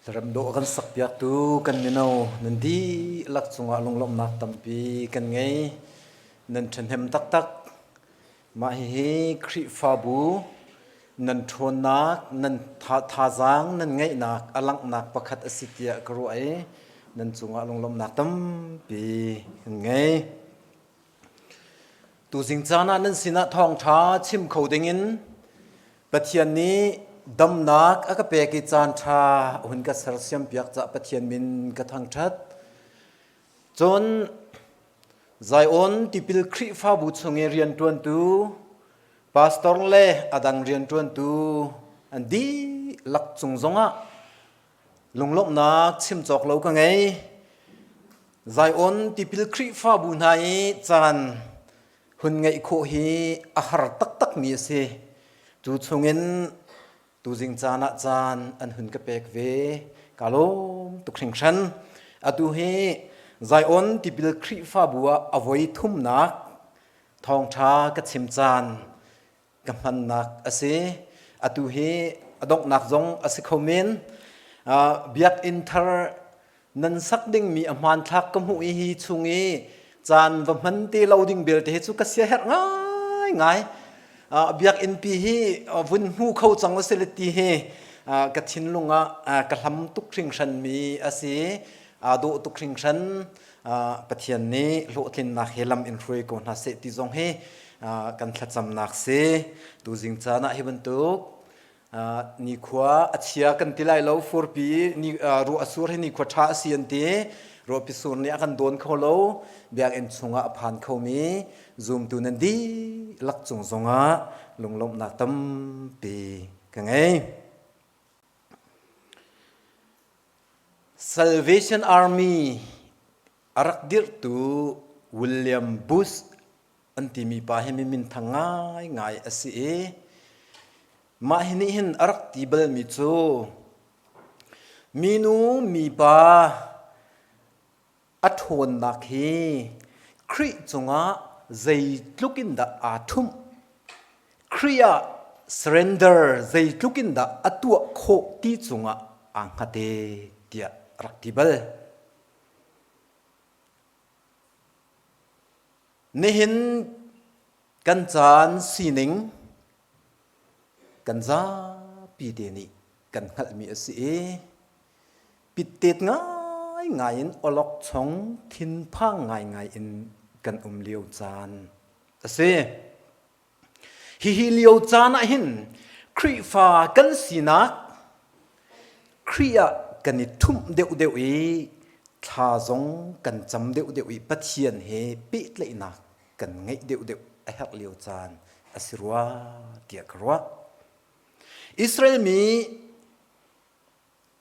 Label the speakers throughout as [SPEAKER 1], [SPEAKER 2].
[SPEAKER 1] Hlarem dawh kan sakpiaktu kan mino nan dihlak cungah lunglawmhnak tampi kan ngei. Nan ṭhahnem taktak. Mah hihi Khrihfabu nan ṭhawnnak, nan thazaang nan ngeihnak a langhnak pakhat a si tiah ka ruah i nan cungah lunglawmhnak tampi kan ngei. Tuzing caan ah nan sinah thawngṭha chim kho dingin Pathian nih damnak a ka pek i caanṭha a hun ka sersiampiak caah Pathian min ka thangṭhat. Cun Zion tipil Khrihfabu chung i rianṭuantu pastor le a dang rianṭuantu an dihlak cung zongah lunglawmhnak chim cawk lo ka ngei. Zion tipil Khrihfabu hna i caan hun ngeih khawh hi a har taktakmi a si. Cu chungin tuzing caan ah caan an hun ka pek ve. Ka lawm tuk hringhran. Atu hi Zion tipil Khrihfabu ah a voi thumnak thawngṭha ka chim caan ka hmannak a si. Atu hi a donghnak zong a si kho men. Biakinn thar nan sak dingmi a hmanthlak ka hmuh i hi chung i caan va hman te lo ding belte hi cu ka siaherh ngaingai. Biakinn pi hi vun hmu kho cang usih ti hi ka thinlung ah ka hlam tuk hringhranmi a si. Aa dawh tuk hringhran. Pathian nih hlawhtlinnak he lam in hruai ko hna seh ti zong hi kan thlacamnak si. Tuzing caan ah hi bantuk nikhua a chia kan ti lai lo furpi ni ruah a sur hi nikhua ṭha a si an ti. Ruahpi sur nih a kan dawn kho lo. Biakinn chungah a phan khomi zumtu nan dihlak cung zongah lunglawmhnak tampi ka ngei. Salvation Army a rak dirhtu William Booth an timi pa hi mi minthang ngaingai a si i mah hi nih hin a rak ti balmi cu minu mipa a ṭhawnnak hi Khrih cungah zeitluk in dah aa ṭhumh? Khrih ah surrender zeitluk in dah a tuah khawh ti cungah aa hngat e tiah a rak ti bal. Nihin kan caan sining kan zapi te nih kan hngalhmi a si i pittet ngaingai in awlokchong thinphang ngaingai in kan um lio caan a si. Hihi lio caan ah hin Khrihfa kan sinak Khrih ah kan i ṭhumh deuhdeuh i thla zong kan cam deuhdeuh i Pathian he pehtlaihnak kan ngeih deuhdeuh a herh lio caan a si rua tiah ka ruah. Israel mi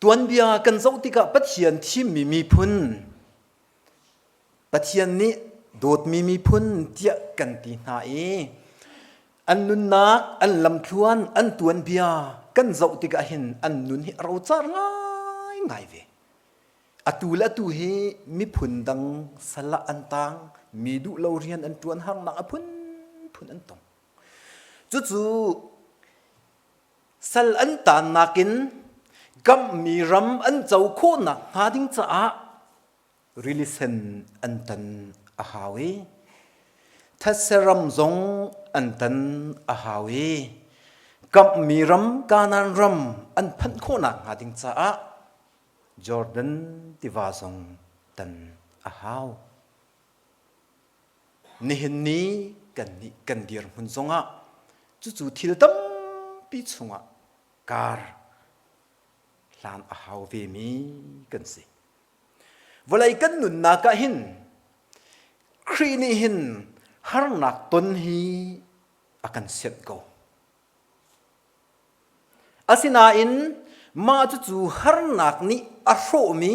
[SPEAKER 1] Tuanbia kan zoh tikah Pathian thimmi miphun, Pathian nih dawtmi miphun tiah kan ti hna i an nunnak, an lamthluan, an tuanbia kan zoh tikah hin an nun hi a rocar ngaingai ve. Atu le atu hi miphun dang sal ah an tang, mi duh lo rian an ṭuan harnak a phunphun an tong. Cucu Sal an taannak in kamhmi ram an co khawhnak hnga ding caah rili sen an tan a hau i thetse ram zong an tan a hau i kamhmi ram Kanaan ram an phanh khawhnak hnga ding caah Jordan tiva zong tan a hau. Nihin ni kan nih kan dirhmun zongah cucu thil tampi chungah kar hlan a hau vemi kan si. Vawlei kan nunnak ah hin Khrih nih hin harnak ton hi a kan sianh ko. Asinain mah cucu harnak nih a hrawhmi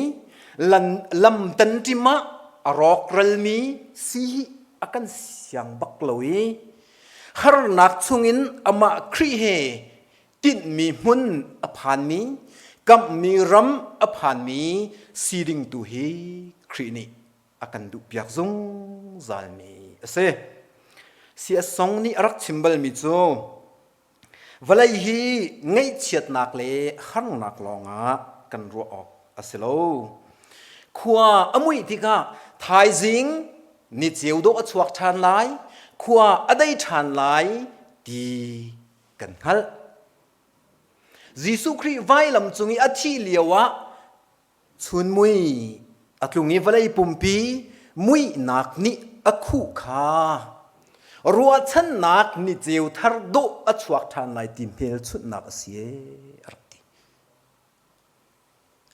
[SPEAKER 1] lam tanṭim ah a rawkralmi si hi a kan siang bak lo i harnak chungin amah Khrih he tinhmi hmun a phanmi, kamhmi ram a phanmi si ding tu hi Khrih nih a kan duhpiak zungzalmi a si. C.S. Song nih a rak chim balmi cu Vawlei hi ngaihchiatnak le harnak lawngah kan ruah awk a si lo. Khua a muih tikah thaizing ni ceu dawh a chuak ṭhan lai, khua a dei ṭhan lai ti kan hngalh. Jesuh Khrih vailam cung i a thih lioah chunmui a tlung i vawlei pumpi muihnak nih a khuh kha ruahchannak ni ceu thar dawh a chuak ṭhan lai ti hmelchunhnak a si ee a rak ti.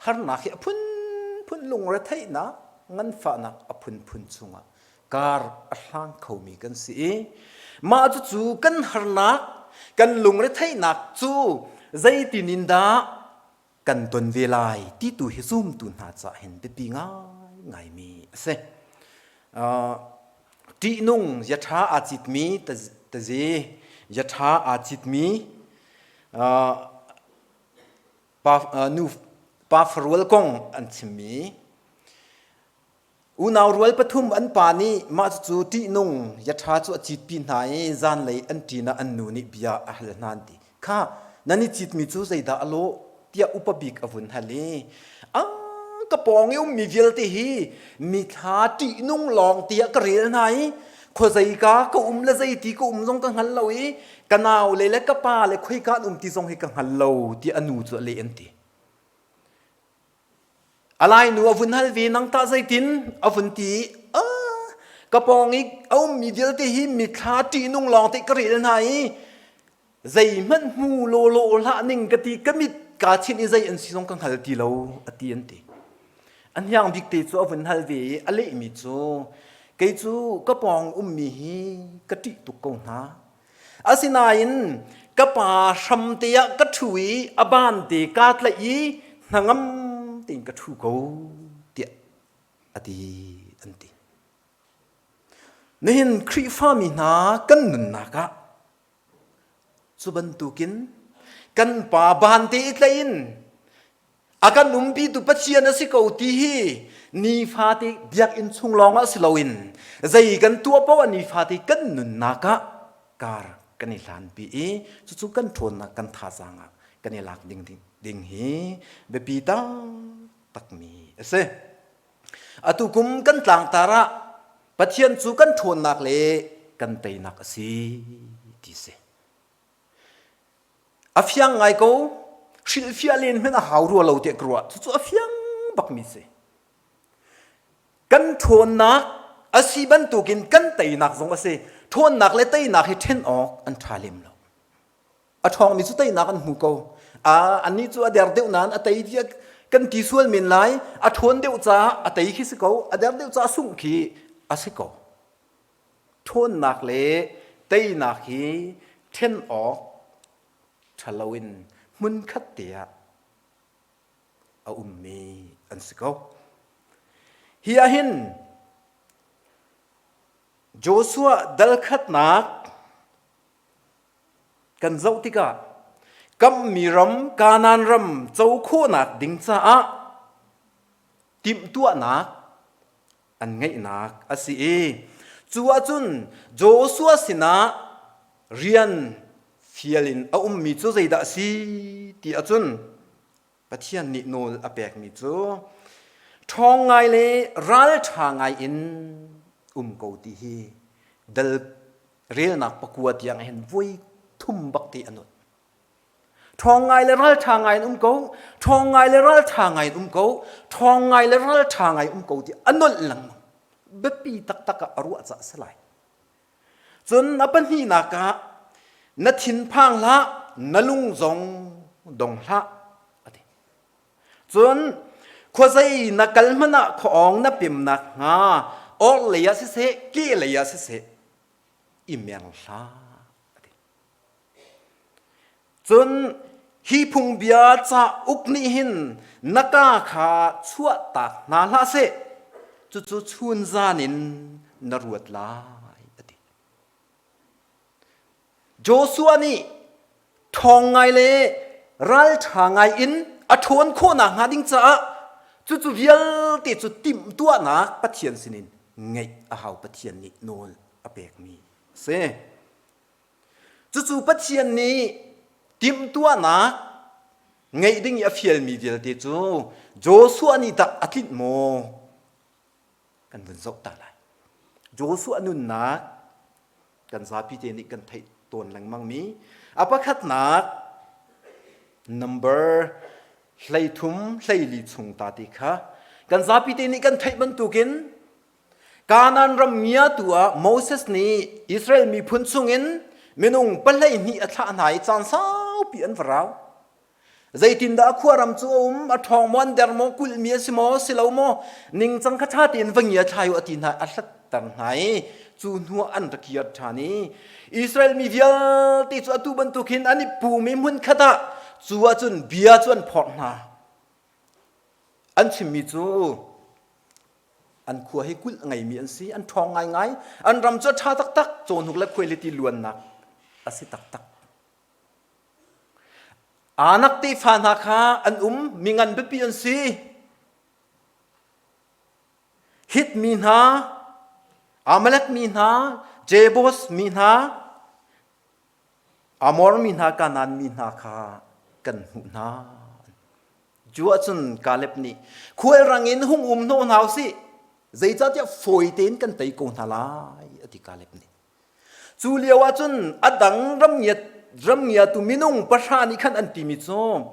[SPEAKER 1] Harnak hi a phunphun lungretheihnak, nganfahnak a phunphun chungah kar a hlang khomi kan si i mah cucu kan harnak, kan lungretheihnak cu zeitin in dah kan ton ve lai ti tu hi zumtu hna caah hin biapi ngaingaimi a si. Uh, ṭihnung yaṭha aa citmi tazi yaṭha aa citmi uh, pa, nu, pa farual kong an chimmi unau rual pathum an pa nih mah cucu ṭihnung yaṭha cu a citpi hna i zanlei an ṭin ah an nu nih bia a hal hna an ti kha nan i citmi cu zeidah a lawh tiah upa bik a vun hal i a ka pawng i ummi vialte hi mithla ṭihnung lawng tiah ka rel hna i khuazeika ka um le zeiti ka um zong ka hngal lo i ka nau le le ka pa le khoika an um ti zong hi ka hngal lo tiah a nu cu a leh an ti. A lai nu a vun hal ve nang tah zeitin a vun ti i ka pawng i a ummi vialte hi mithla ṭihnung lawng te ka rel hna i zeihmanh hmu lawlaw hlah ning ka ti ka mit kaa chinh i zei an si zong ka hngal ti lo a ti an ti. A hniang bik te cu a vun hal ve i a lehmi cu kei cu ka pawng ummi hi ka ṭih tuk ko hna. Asinain ka pa hram te ah ka ṭhu i a ban te kaa tlaih i hnangam tein ka ṭhu ko tiah a ti an ti. Nihin Khrihfami hna kan nunnak ah Cu bantukin kan pa bante i tlaih in a kan umpitu Pathian a si ko ti hi nifate biakinn chung lawngah si loin zei kan tuah paoh ah nifate kan nunnak ah kar kan i hlanpi i cucu kan ṭhawnnak kan thazaang ah kan i lak ding, ding hi biapi taktakmi a si. Atu kum kan tlangtar ah Pathian cu kan ṭhawnnak le kan teinak a si ti si. A fiang ngai ko, hrilhfiah len hmanh a hau rua lo tiah ka ruah. Cucu a fiang bakmi si. Kan ṭhawnnak a si bantukin kan teinak zong a si. Ṭhawnnak le teinak hi ṭhen awk an ṭha lem lo. A ṭhawngmi cu teinak an hmu ko. Annih cu a der deuh nain a tei tiah kan ti sual men lai. A ṭhawn deuh caah a tei khi si ko. A der deuh caah sungh khi a si ko. Ṭhawnnak le teinak hi ṭhen awk ṭha loin hmunkhat te ah a ummi an si ko. Hi ah hin Joshua dal khatnak kan zoh tikah kammi ram Kanaan ram co khawhnak ding caah timhtuahnak an ngeihnak a si i cu ahcun Joshua sinah rian fial in a ummi cu zeidah a si ti ahcun Pathian nih nawl a pekmi cu ṭhawng ngai le ralṭha ngai in um ko ti hi dal relnak pakua tiang hin voi thum bak te an ut. Ṭhawng ngai le ralṭha ngai in um ko, ṭhawng ngai le ralṭha ngai in um ko, ṭhawng ngai le ralṭha ngai um ko ti a nolh lengmang. Biapi taktak ah a ruah cah a si lai. Cun a pahnihnak ah na thinphang hlah, na lung zong dong hlah a ti. Cun khuazei na kal hmanh ah khuaawng na pemnak hnga orhlei ah siseh, kehlei ah siseh i mer hlah a ti. Cun hi phungbia cauk nih hin na kaa kha chuahtak hna hlah seh, cucu chunzan in na ruat lai, a ti. Joshua nih ṭhawng ngai le ralṭha ngai in a ṭhawn khawhnak hnga ding caah cucu vialte cu timhtuahnak Pathian sinin ngeih a hau Pathian nih nawl a pekmi a si. Cucu Pathian nih timhtuahnak Ngeih ding i a fialmi vialte cu Joshua nih tah a tlinh maw? Kan vun zoh ta lai. Joshua nunnak kan zapi te nih kan theih tawn lengmangmi a pakhatnak number 13 hleili chung ta ti kha kan zapi te nih kan theih bantukin Kanaan ram ngiatu ah Moses nih Israel miphun chungin minung 12 a thlah hna i caan saupi an va rau. Zeitindah a khuaram cu a um, a ṭhawng maw, an der maw, kulhmi a si maw, si lo maw, ningcang kha ṭha tein va ngia thlai u a ti hna, a hlatter hna i cu hnuah an ra kir ṭhan i Israel mi vialte cu atu bantuk hin an i pum i hmunkhat ah cu ahcun bia cu an phorh hna. An chimmi cu an khua hi kulh a ngeimi an si, an ṭhawng ngaingai, an ram cu a ṭha taktak, cawhnuk le khuailiti luannak a si taktak. Anak tefa hna kha an um, mi ngan biapi an si. Hit mi hna, Amalek mi hna, Jebus mi hna, Amor mi hna, Kanaan mi hna kha kan hmuh hna. Cu ahcun Kaleb nih khualrang in hung um hnawh hna usih, zeicahtiah fawi tein kan tei ko hna lai, a ti Kaleb nih. Cu lio ahcun a dang ramngiatu minung pahra nih khan an timi cu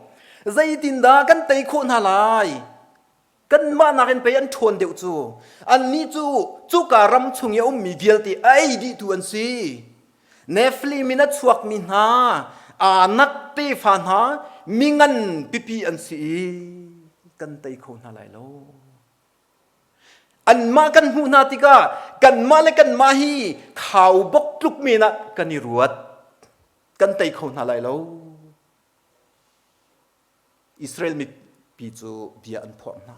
[SPEAKER 1] zeitindah kan tei khawh hna lai? Kanmah nakin pei an ṭhawn deuh cu. Annih cu cuka ram chung i a ummi vialte a ei dihtu an si. Nephilim in a chuakmi hna, Anak tefa hna, mi ngan pipi an si i kan tei kho hna lai lo. Anmah kan hmuh hna tikah kanmah le kanmah hi khaubawk tluk men ah kan i ruat. Kan tei kho hna lai lo. Israel mipi cu bia an phorh hna.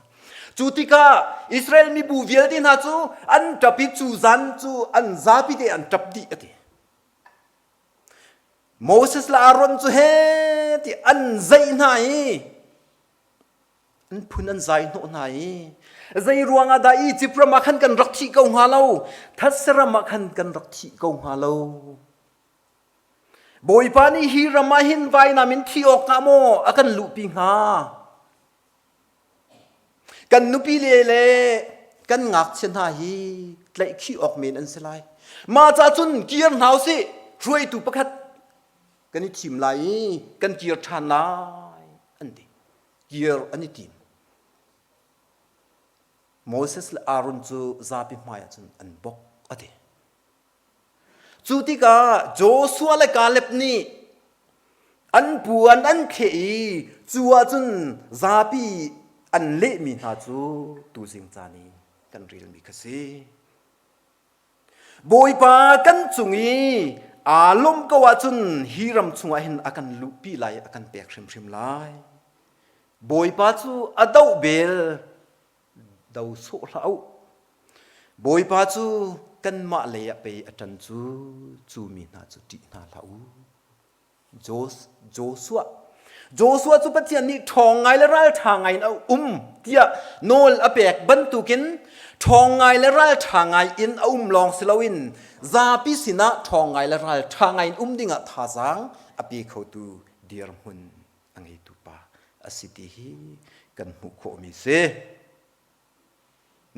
[SPEAKER 1] Cu tikah Israel mibu vialte hna cu an ṭap i cu zan cu an zapi te an ṭap dih a ti. Moses le Aaron cu he ti an zeih hna i An phun an zai hnawh hna i zei ruangah dah Izipt ram ah khan kan rak thih ko hnga lo, thetse ram ah khan kan rak thih ko hnga lo. Bawipa nih hi ram ah hin vainam in thi awk hnga maw a kan luhpi hnga? Kan nupi le le kan ngakchia hna hi tlaihkhih awk men an si lai. Mah ca cun kir hna usih, hruaitu pakhat kan i thim lai i kan kir ṭhan lai an ti. Kir an i tim. Moses le Aaron cu zapi hmaiah cun an bok a ti. Cu tikah Joshua le Kaleb nih an puan an thleh i cu ahcun zapi an lehmi hna cu tuzing caan i kan relmi kha si. Bawipa kan cung i aa lawmh ko ahcun hi ram chungah hin a kan luhpi lai, a kan pek hrimhrim lai. Bawipa cu a doh bel do sawh hlah u. Bawipa cu kanmah lei ah pei a ṭan cu, cu mi hna cu ṭih hna hlah u. Joshua Joshua cu Pathian nih ṭhawng ngai le ralṭha ngai in a um tiah nawl a pek bantukin ṭhawng ngai le ralṭha ngai in a um lawng si loin zapi sinah ṭhawng ngai le ralṭha ngai in um dingah thazaang a pe khotu dirhmun a ngeitu pa a si ti hi kan hmuh khawhmi si.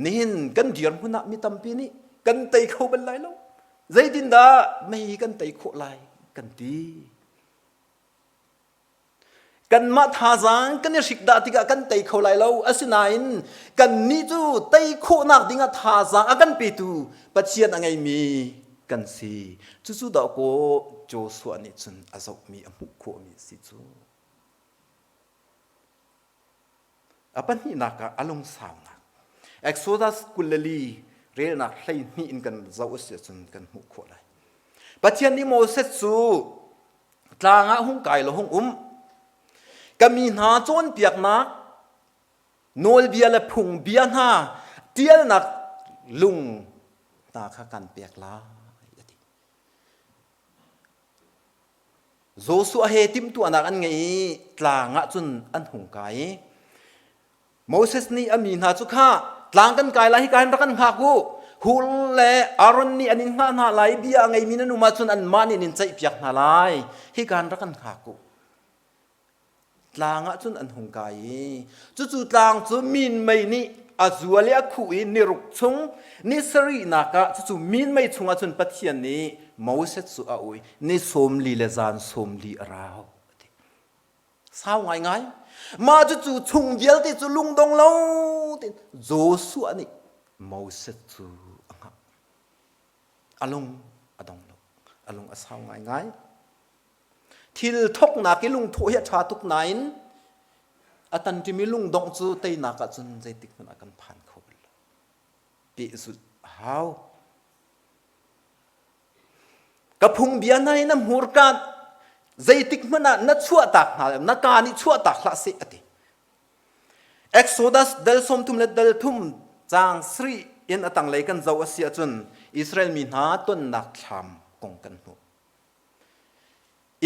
[SPEAKER 1] Nihin kan dirhmun ah mi tampi nih kan tei kho bal lai lo. Zeitindah mei kan tei khawh lai kan ti. Kanmah thazaang kan i hrik dah tikah kan tei kho lai lo. Asinain kannih cu tei khawhnak dingah thazaang a kan petu Pathian a ngeimi kan si. Cucu dah kaw Joshua nih cun a zohmi a hmuh khawhmi a si cu. A pahnihnak ah a lungsaunak. Exodus 24 relnak 12 in kan zoh a si ahcun kan hmuh khawh lai. Pathian nih Moses cu tlang ah hung kai law hung um. Ka mi hna cawnpiaknak nawlbia le phungbia hna tialnak lung hna kha kan pek lai a ti. Joshua he timhtuahnak an ngei i tlang ah cun an hung kai i Moses nih a mi hna cu kha tlang kan kai lai hika hin rak kan hngak u Hur le Aaron nih an in hngah hna lai bia a ngeimi nan um ahcun anmah nih an in ceihpiak hna lai hika hin rak kan hngak u. Tlang ah cun an hung kai i cucu tlang cu minmei nih a zual i a khuh i niruk chung ni sarihnak ah cucu minmei chungah cun Pathian nih Moses cu a ui ni 40 le zan 40 a rau. Sau ngaingai. Mah cucu chung vialte cu lungdong lo tein Joshua nih Moses cu a hngah. A lung a dong lo. A lung a sau ngaingai. Thil thawknak i lungthawh hi a ṭha tuk nain a tanṭimi lungdongh cu teinak ahcun zeitik hmanh ah kan phan kho bal lo. Pehzulh a hau. Ka phungbia hna hi na hmurka zeitik hmanh ah na chuahtak hna na kaa nih chuahtak hlah seh a ti. Exodus dal 30 le dal thum caang sarih in a tanglei kan zoh a si ahcun Israel mi hna tonnak thlam kong kan hmuh.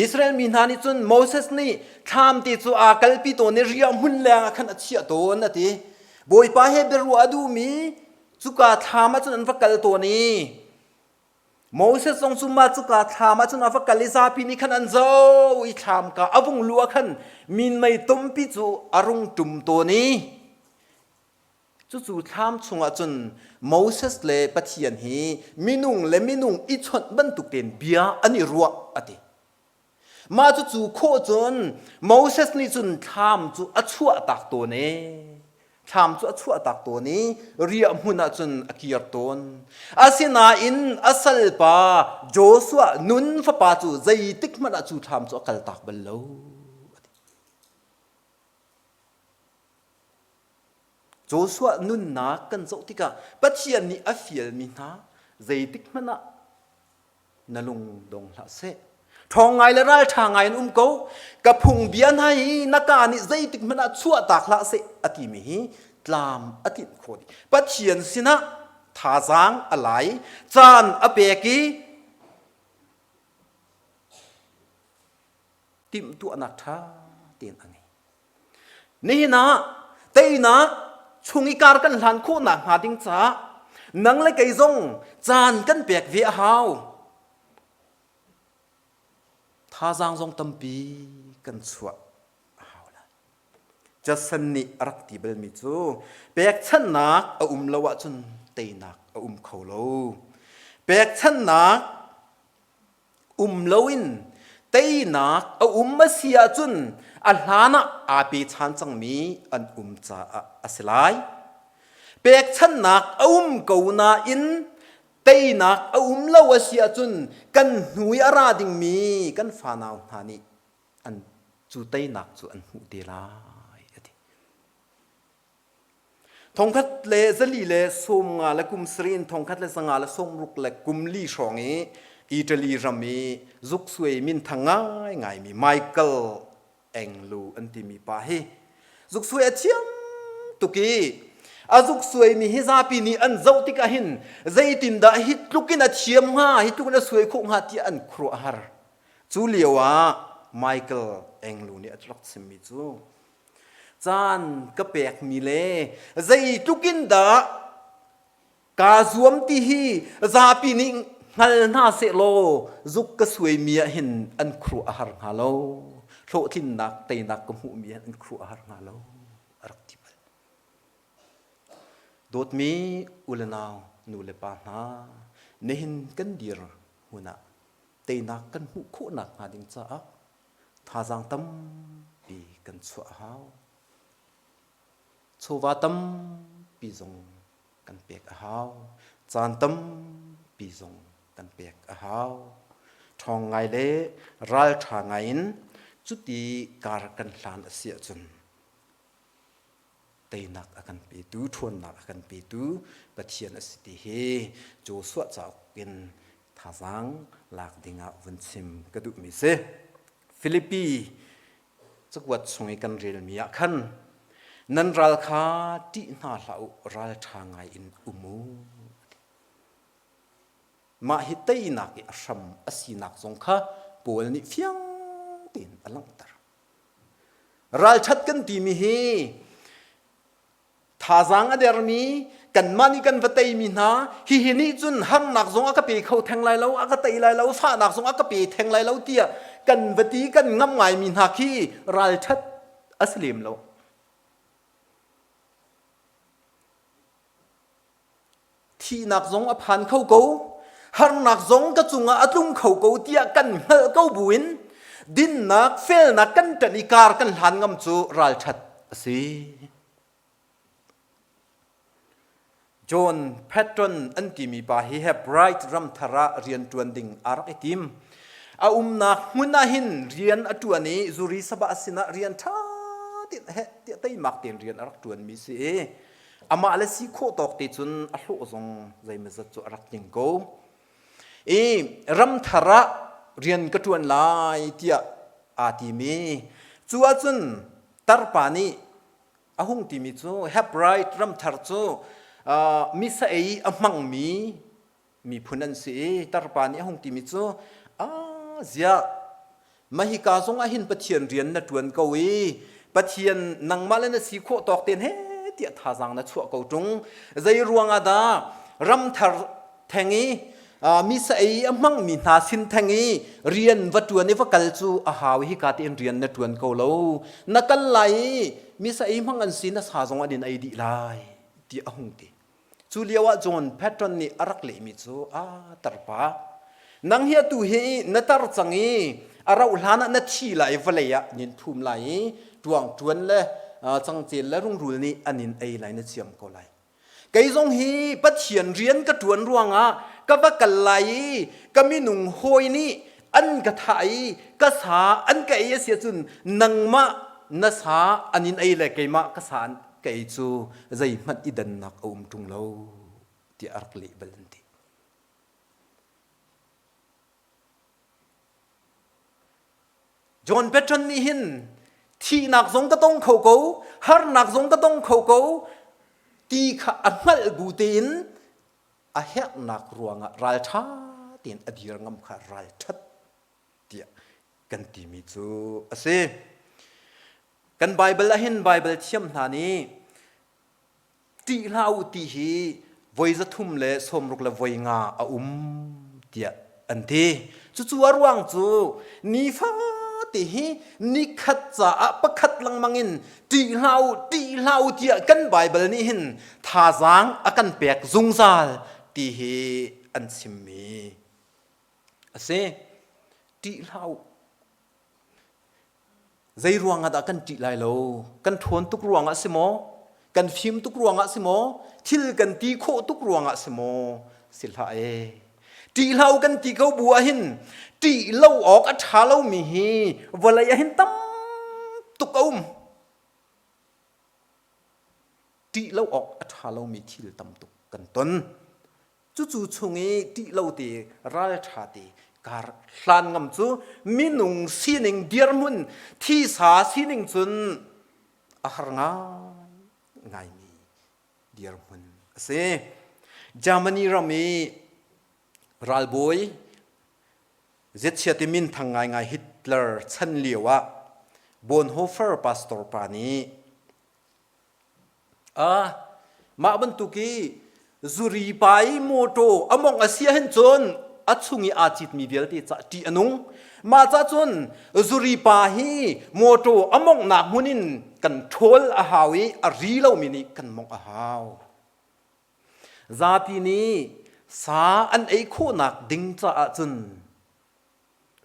[SPEAKER 1] Israel mi hna nih cun Moses nih thlam te cu aa kalpi tawn i riah hmun leng ah khan a chiah tawn a ti. Bawipa he biaruah a duhmi cuka thlam ah cun an va kal tawn i Moses zong cu mah cuka thlam ah cun a va kal i zapi nih khan an zoh i thlam ka a vung luh ah khan minmei tompi cu a rung ṭum tawn i Cucu thlam chungah cun Moses le Pathian hi minung le minung i chawnh bantuk tein bia an i ruah a ti. Mah cucu khawh cun Moses nih cun thlam cu a chuahtak tawn i thlam cu a chuahtak tawn i riah hmun ah cun a kir tawn. Asinain a salpa Joshua nun fapa cu zeitik hmanh ah cu thlam cu a kaltak bal lo. Joshua nunnak kan zoh tikah Pathian nih a fialmi hna zeitik hmanh ah na lung dong hlah seh. Ṭhawng ngai le ralṭha ngai in um ko. Ka phungbia hna hi na kaa nih zeitik hmanh ah chuahtak hlah seh a timi hi tlam a tlinh khawh dih. Pathian sinah thazaang a lai, caan a pek i timhtuahnak ṭha tein a ngei. Nihin ah teinak chung i kar kan hlan khawhnak hnga ding caah nang le kei zong caan kan pek ve a hau. Thazaang zong tampi kan chuah a hau lai. Jason nih a rak ti balmi cu pekchanhnak a um lo ahcun teinak a um kho lo. Pekchanhnak um loin teinak a um a si ahcun a hlan ah aa pechan cangmi an um caah a si lai. Pekchanhnak a um ko nain teinak a um lo a si ahcun kan hnu i a ra dingmi kan fanau hna nih an cu teinak cu an hmuh te lai a ti. Thongkhat le zali le 50 le kum sarih in thongkhat le 500 le 60 le kum li hrawng i Italy ram i zuksuai minthang ngaingaimi Michael Anglo an timi pa hi zuksuai a thiam tuk i a zuksuaimi hi zapi nih an zoh tikah hin zeitindah hi tluk in a thiam hnga hi tluk in a suai khawh hnga tiah an khuaruah a har. Cu lio ah Michael Anglo nih a rak chimmi cu Caan ka pekmi le zeitluk in dah kaa zuam ti hi zapi nih hngal hna sehlaw zuk ka suaimi ah hin an khuaruah a har hnga lo. Hlawhtlinnak teinak ka hmuhmi ah an khuaruah a har hnga lo a rak ti bal. Dawtmi u le nau, nu le pa hna, nihin kan dir hmun ah teinak kan hmuh khawhnak hnga ding caah Thazaang tampi kan chuah a hau. Chawva tampi zong kan pek a hau. Caan tampi zong kan pek a hau. Ṭhawng ngai le ralṭha ngai in cuti kar kan hlan a si ahcun teinak a kan petu, ṭhawnnak a kan petu Pathian a si ti hi Joshua cauk in thazaang lak dingah vun chim ka duhmi si. Filipi cakuat chung i kan relmi ah khan nan ral kha ṭih hna hlah u, ral ṭha ngai in um u. Mah hi teinak i a hram a sinak zong kha Paul nih fiang tein a langhter. Ralṭhat kan timi hi thazaang a dermi kanmah nih kan va teimi hna hihi nih cun harnak zong a ka pe kho theng lai lo a ka tei lai lo fahnak zong a ka pe theng lai lo tiah kan va ti kan ngamh ngaimi hna khi ralṭhat. A si lem lo. Thihnak zong a phan kho ko, harnak zong ka cungah a tlung kho ko tiah kan hngalh ko buin dinnak, felnak kan ṭanh i kar kan hlan ngam cu ralṭhat a si. John Patton an timi pa hi Hebright ramthar ah rian ṭuan ding aa rak i tim. A umnak hmun ah hin rian a ṭuan i zuri sabah sinah rian ṭha tein heh tiah teimak tein rian a rak ṭuanmi si i amah le si khawh tawk te cun a hlawh zong zeimawzat cu a rak tling ko. I ramthar ah rian ka ṭuan lai tiah aa tim i cu ahcun tarpa nih a hung timi cu Hebright ramthar cu misa ei a hmangmi miphun an si i tarpa nih a hung timi cu a ziah mahika zong ah hin Pathian rian na ṭuan ko i Pathian nangmah le na si khawh tawk ten he tiah thazaang na chuah ko ṭung zei ruangah dah ramthar theng i misa ei a hmangmi hna sin theng i rian va ṭuan i va kal cu a hau hika tein rian na ṭuan ko lo na kal lai i misa ei hmang an si na sa zong an in ei dih lai ti a hung ti Cu lioah John Patton nih a rak lehmi cu a tarpa nang hi atu hi na tar cang i a rauh hlan ah na thi lai vawlei ah nin phum lai i ṭuang ṭuan le cangcel le rungrul nih an in ei lai na ciam ko lai. Kei zong hi Pathian rian ka ṭuan ruangah ka va kal lai i ka minung hawi nih an ka thah i ka sa an ka ei a si ahcun nangmah na sa an in ei le keimah ka sa an kei cu zeihmanh i dannak a um ṭung lo tiah a rak leh bal an ti. John Patton nih hin thihnak zong ka tong kho ko, harnak zong ka tong kho ko ti kha a hngalh bu tein a herhnak ruangah ralṭha tein a dir ngam kha ralṭhat tiah kan timi cu a si. Kan Baibal ahhin Baibal thiam hna nih ṭih hlah u ti hi voi 365 a um tiah an ti. Cucu a ruang cu nifate hi nikhat caah pakhat lengmang in ṭih hlah u, ṭih hlah u tiah kan Baibal nih hin thazaang a kan pek zungzal ti hi an chimmi a si. Ṭih hlah u. Zei ruangah dah kan ṭih lai lo? Kan ṭhawn tuk ruangah si maw? Kan fim tuk ruangah si maw? Thil kan ti khawh tuk ruangah si maw? Si hlah ee. Ṭih hlah u kan ti ko bu ahhin ṭih lo awk a ṭha lomi hi vawlei ahhin tam tuk a um. Ṭih lo awk a ṭha lomi thil tam tuk kan ton. Cucu chung i ṭih lo te ralṭha te kar hlan ngam cu minung sining dirhmun thisa sining cun a har ngai ngaimi dirhmun a si. Germany ram i ralbawi zetchia ti minthang ngaingai Hitler chan lio ah Bonhoeffer pastor pa nih Ah, mah bantuk i zuri pa i mawṭaw a mawngh a si ahhin cun a chung i aa citmi vialte ca ṭih a nung. Mah ca cun zuri pa hi mawṭaw a mawnghnak hmun in kan ṭhawl a hau i a ri lomi nih kan mawngh a hau. Zapi nih sa an ei khawhnak ding caah cun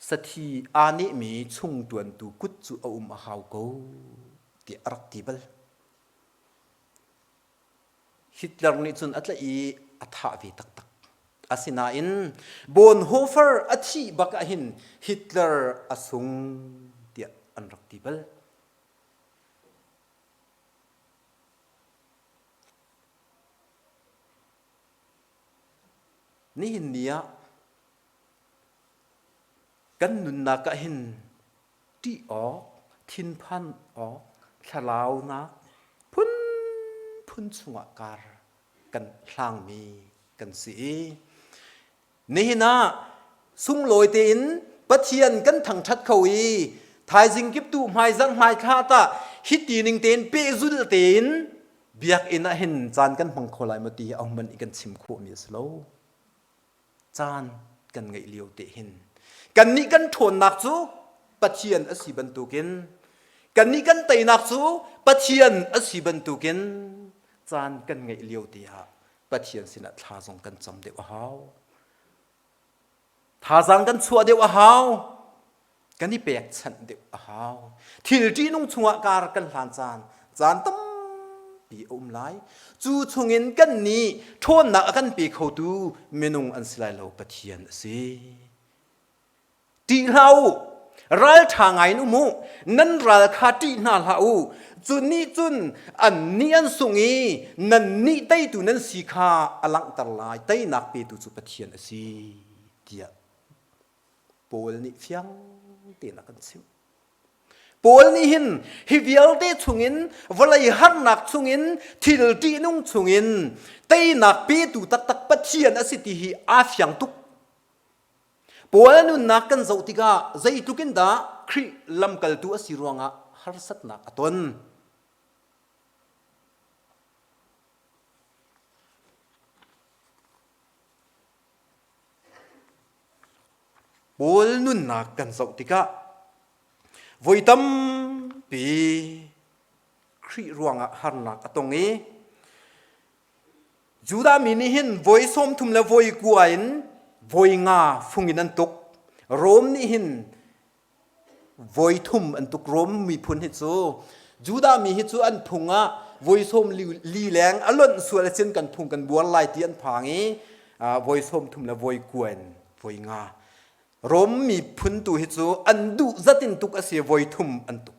[SPEAKER 1] Sathi aa nehmi chungṭuantu kut cu a um a hau ko tiah a rak ti bal. Hitler nih cun a tlaih i a thah ve taktak. Asinain Bonhoeffer a thih bak ahhin Hitler a sung tiah an rak ti bal. Nihin ni ah Kan nunnak ah hin ṭih awk, thinphan awk, thlalaunak phunphun chungah kar kan hlangmi kan si i nihin ah sunglawi tein Pathian kan thangṭhat kho i thaizing kiptu hmaizarh hmaithla tah hiti ning tein pehzul tein biakinn ah hin caan kan hmang kho lai maw ti hi ahohmanh i kan chim khawhmi a si lo. Caan kan ngeih lio te hin kannih kan ṭhawnnak cu Pathian a si bantukin. Kannih kan teinak cu Pathian a si bantukin caan kan ngeih lio te ah Pathian sinah thla zong kan cam deuh a hau. Thazaang kan chuah deuh a hau. Kan i pekchanh deuh a hau. Thil ṭihnung chungah kar kan hlan caan caan tampi a um lai. Cu chungin kan nih ṭhawnnak a kan pe khotu minung an si lai lo Pathian a si. Ṭih hlah u, ralṭha ngaiin um u, nan ral kha ṭih hna hlah u. Cu nih cun annih an sung i nannih teitu nan si kha a langhter lai. Teinak petu cu Pathian a si, tiah Paul nih fiang tein a kan chimh. Paul nih hin hi vialte chungin vawlei harnak chungin thil ṭihnung chungin teinak petu taktak Pathian a si ti hi aa fiang tuk. Paul nunnak kan zoh tikah zeitluk in dah Khrih lamkaltu a si ruangah harsatnak a ton. Paul nunnak kan zoh tikah voi tampi Khrih ruangah harnak a tong i Judah mi nih hin voi 30 le voi kua in voi nga fung in an tuk. Rom nih hin voi thum an tuk. Rom miphun hi cu Judah mi hi cu an phung ah voi sawm li leng a lonh sual acin kan phung kan buar lai ti an phang i voi 30 le voi kua in voi nga. Rom miphun tu hi cu an duh zat in tuk a si voi thum an tuk.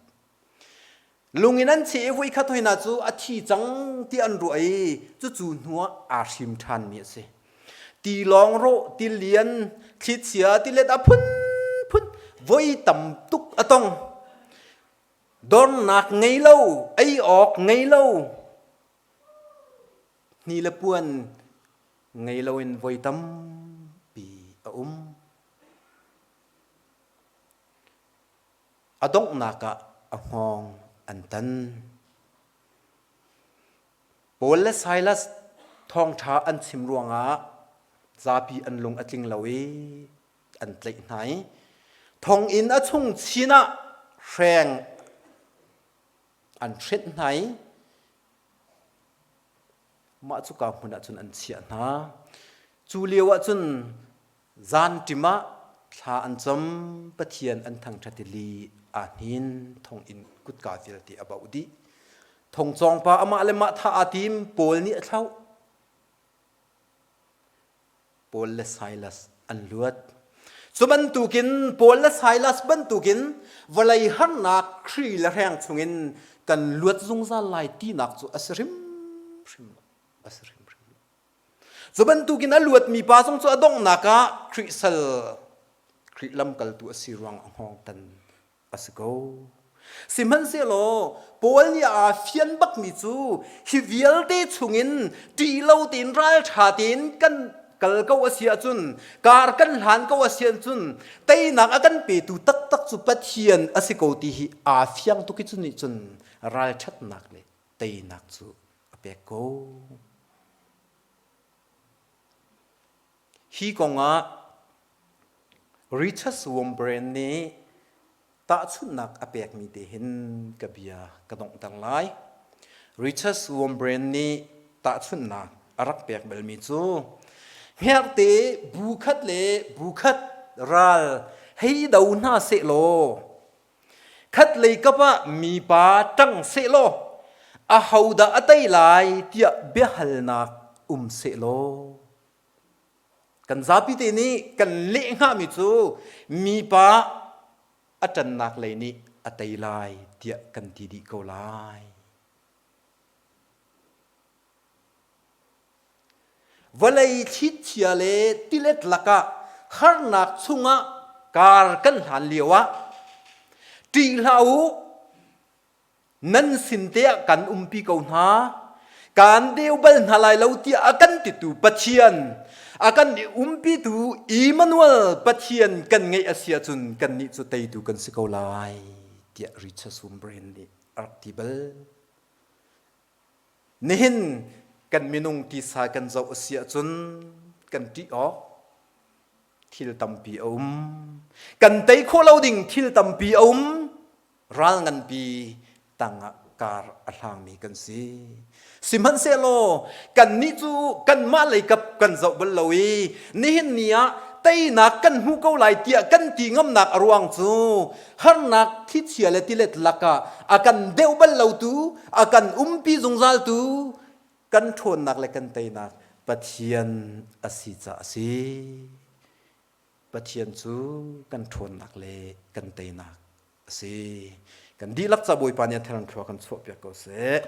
[SPEAKER 1] Lung in an cheh i voikhat hoi hna cu a thi cang ti an ruah i cucu hnuah aa hrim ṭhanmi a si. Tilawng rawh, tilian, thlichia, tilet a phunphun voi tam tuk a tong. Dornak ngei lo, ei awk ngei lo, hni le puan ngei loin voi tampi a um. A donghnak ah a hngawng an tan. Paul le Silas thawngṭha an chim ruangah zapi an lung a tling lo i an tlaih hna i thonginn a chung chin ah hreng an hrenh hna i mah cuka hmun ah cun an chiah hna. Cu lio ah cun Zanṭim ah thla an cam, Pathian an thangṭhat i li aa hnin, thonginn kutka vialte a baoh dih. Thongcawngpa amah le mah thah aa tim, Paul nih a thlauh. Paul le Silas an luat. Cu bantukin Paul le Silas bantukin vawlei harnak hri le hreng chungin kan luat zungzal lai tinak cu a si hrimhrim lo. A si hrimhrim lo. Cu bantukin a luatmi pa zong cu a donghnak ah Khrih sal, Khrih lamkaltu a si ruang a hngawng tan a si ko. Sihmanhsehlaw Paul nih aa fian bakmi cu hi vialte chungin ṭih lo tein ralṭha tein kan kal ko a si ahcun kar kan hlan ko a si ahcun teinak a kan petu taktak cu Pathian a si ko ti hi aa fiang tuk i cu nih cun ralṭhatnak le teinak cu a pek ko. Hi kongah Richard Wurmbrand nih tahchunhnak a pekmi te hin ka bia ka donghter lai. Richard Wurmbrand nih tahchunhnak a rak pek balmi cu hngerhte bu khat le bu khat ral hei do hna sehlaw Khatlei kap ah mipa ṭang sehlaw ahodah a tei lai tiah biahalnak um sehlaw kan zapite nih kan leh hngami cu mipa a ṭannak lei nih a tei lai tiah kan ti dih ko lai. Vawlei thlichia le tilet lakah harnak chungah kar kan hlan lioah ṭih hlah u, nan sin te ah kan umpi ko hna. Kaan deu bal hna lai lo tiah a kan titu Pathian, a kan i umpitu Immanuel Pathian kan ngeih a si ahcun kannih cu teitu kan si ko lai tiah Richard Sumbrain nih a rak ti bal. Nihin kan minung tisa kan zoh a si ahcun kan ṭih awk thil tampi a um. Kan tei khawh lo ding thil tampi a um. Ral nganpi tangah kar a hlangmi kan si. Sihmanhsehlaw kannih cu kanmah leikap kan zoh bal lo i nihin ni ah teinak kan hmu ko lai tiah kan ti ngamnak a ruang cu harnak thlichia le tilet lakah a kan deuh bal lotu, a kan umpi zungzaltu kan ṭhawnnak le kan teinak Pathian a si caah a si. Pathian cu kan ṭhawnnak le kan teinak a si. Kan dihlak ca Bawipa nih a thar thlua kan chuahpiak ko seh.